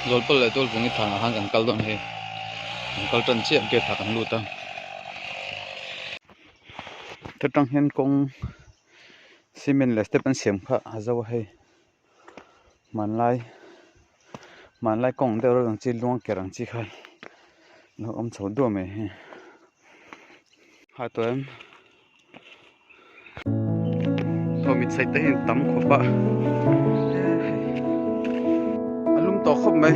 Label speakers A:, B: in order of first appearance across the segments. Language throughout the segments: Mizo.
A: Zawlpal leh Tualvungi thlanah khan kan kal dawn hei kan kal tan chiah gate ah kan lut a ta tang hian kawng cement leh step an siam kha a zo a hei hmanlai hmanlai kawng deuh reuh ang chi luang ker ang chi kha lo awm chho duah mai hei ha tawh em. Thawmit site te hi an tam khawp a a lum tawh khawp mai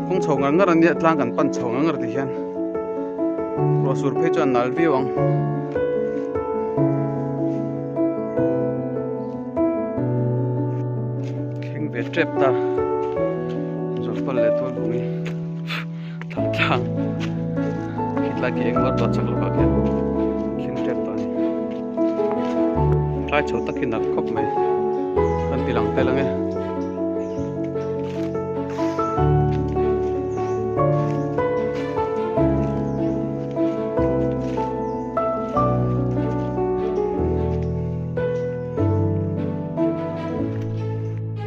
A: kawng chho ngar ngar ania tlang kan pan chho ngar ngar ti hian ruah sur phei chuan nal viau ang. Thleng ve tep ta zawlpal leh tualbungi tlang. Khitlai khi eng var tawh chak lawkah khian thling tep tawh a ni. Tlai chho tak hi nalh khawp mai kan ti lang tel ang e.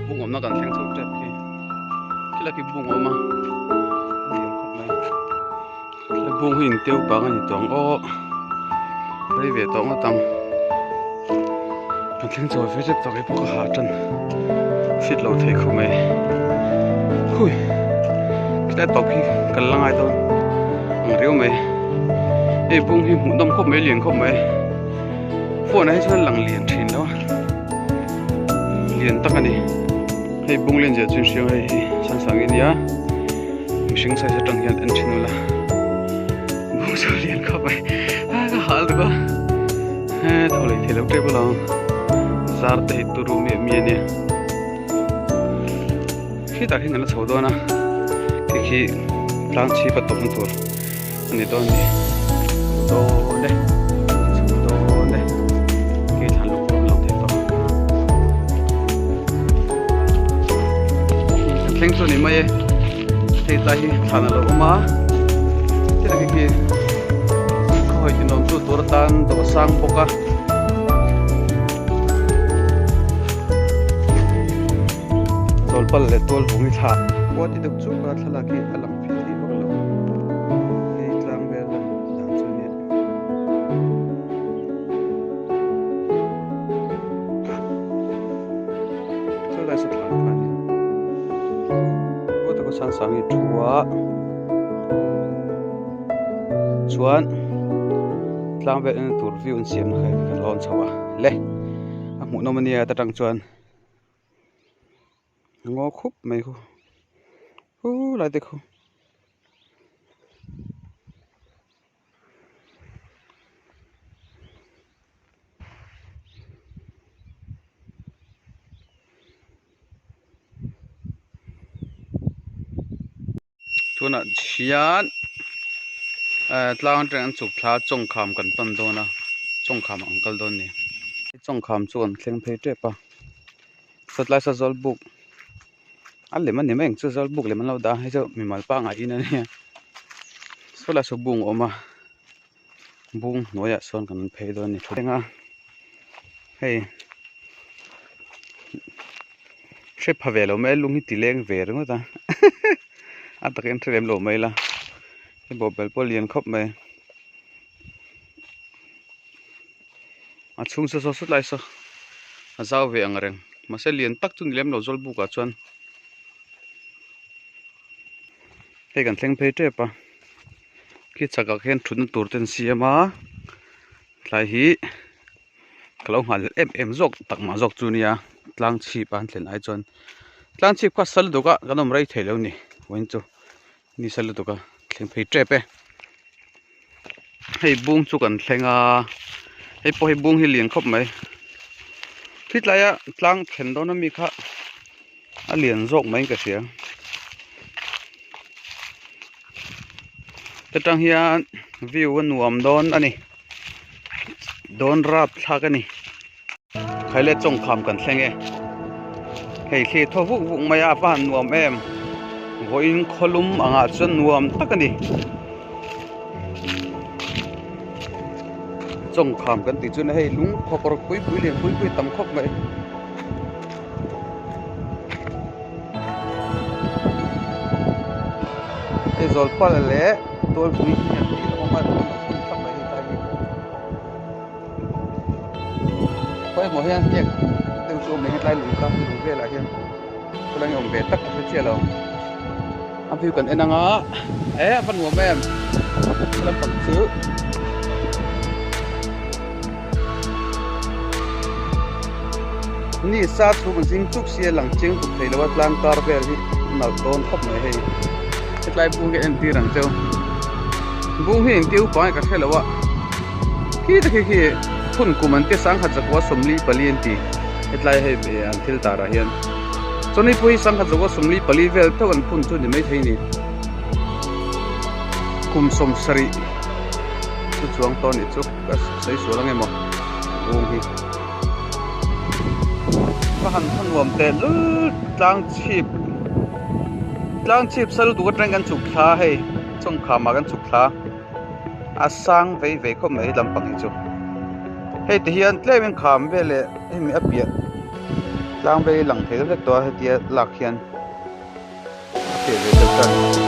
A: Bung awmna kan thleng chho tep khi. Khilai khi bung a awm a a lian khawp mai. He bung hi inteu pang a ni tawh ang aw rei ve tawh ngawt ang kan thleng chawi ve tep tak hi pawh ka hah tan fit lo thei khawp mai hui khilai tawp hi kal la ngai dawn ang riau mai hei bung hi hmuh nawm khawp mai lian khawp mai phone ah hi chuan lang lian thin lo a lian tak a ni hei bung lian zia chu in hria hei hi sangsang i nia. Mihring size atang hian en thin ula bung chu lian khawp mai a ka hal duh a he thaw leh thei lo tep alawm zar te hi turu miah miah ania khitah khian kan la chho dawn a khi khi tlang chhip a tawpna tur a ni dawn a ni dawn e chho dawn e khi thlan luk pawh a lang thei tawh kan thleng chu a ni mai e hei tlai hi thlan a lo awm a thil khi khi khawi ti nuam tu tur atan dawh sang bawk a. Chawlpal leh tualvungi thla khua ti deuh chuk a thlalak hi a lang. Thih vak lo hei tlang vel a dan chu nia. Chu lai saw thlan kha ania. Aw taka sang sang hi thu a chuan tlang vel en tur view an siam na kha ka lawn chho a le a hmuh nawm ania ta tang chuan ngaw khup mai khu. Hu lai te khu. Tunah hian eh tlang atang an chhuk thla chawngkham kan pan dawn a chawngkham ang kal dawn a ni chawngkham chu an thleng phei tep a sawtlai saw zawlbuk. A lem a ni mai ang chu zawlbuk lem an lo dah a hei chu mimal pangngai in a nia saw lai saw bung a awm a bung hnuaiah sawn kan phei dawn a ni thleng a hei hre pha ve lo mai a lung hi ti leng ve ringawt a a takin hre lem lo mai ila hei bawhbel pawh a lian khawp mai a chhung saw saw sawt lai saw a zau ve ang reng mahse lian tak chu ni lem lo zawl buk ah chuan hei kan thleng phei tep a khi chhak ah khian thutna tur te an siam a tlai hi ka lo nghah leh em em zawk tak mah zawk chu nia tlang chhip a an thlen ai chuan tlang chhip kha sal duk a kan awm rei thei lo ni vawiin chu ni sal lutuk a thleng phei tep e. Hei bung chu kan thleng a hei pawh hi bung hi lian khawp mai khi tlaia tlang thlen dawn ami kha a lian zawk mai in ka hria ta tang hian view a nuam dawn a ni dawn rap thlak a ni khaile chawngkham kan thleng e hei thli thaw vuk vuk mai a a va han nuam em vawiin khawlum angah chuan nuam tak a ni chawngkham kan tih chuan hei lung khawkawr pui pui lian pui pui tam khawp mai. Hei Zawlpala leh Tualpui hi an tih awm a hmun thlap mai hetlai hi. Khawi hmuh hian hniak deuh chu awm leh hetlai lung kha lung velah hian khawlai awm ve tak ka hre chiah lo. A view kan en anga e a va nuam em lampang chu. Ni sa chhung a zing chuk sia lang chiang tuk thei lo a tlang kar vel hi nalh dawn khawp mai hei hetlai bung hi a entir ang cheu bung hi engti upa nge ka hre lo a khi te khi khi phun kum an tia sangkhat zakua 44 an ti hetlai hei an thil tar ah hian chuan hei pawh hi sangkhat zakua 44 vel theuh an phun chu ni maithei a ni kum 70 chu chuang tawh a nih chu. Ka sawi sual ange maw bung hi ka han khaw nuam teh lul tlang chhip tlang chhip sal duh atang kan chhuk thla hei chawngkham ah kan chhuk thla a sang vei vei khawp mai lampang hi chu hei ti hian tlem in kham vel leh hemi a piah tlang vei lang thei vek tawh a hetia lak hian. A piah ve deuh ta a ni.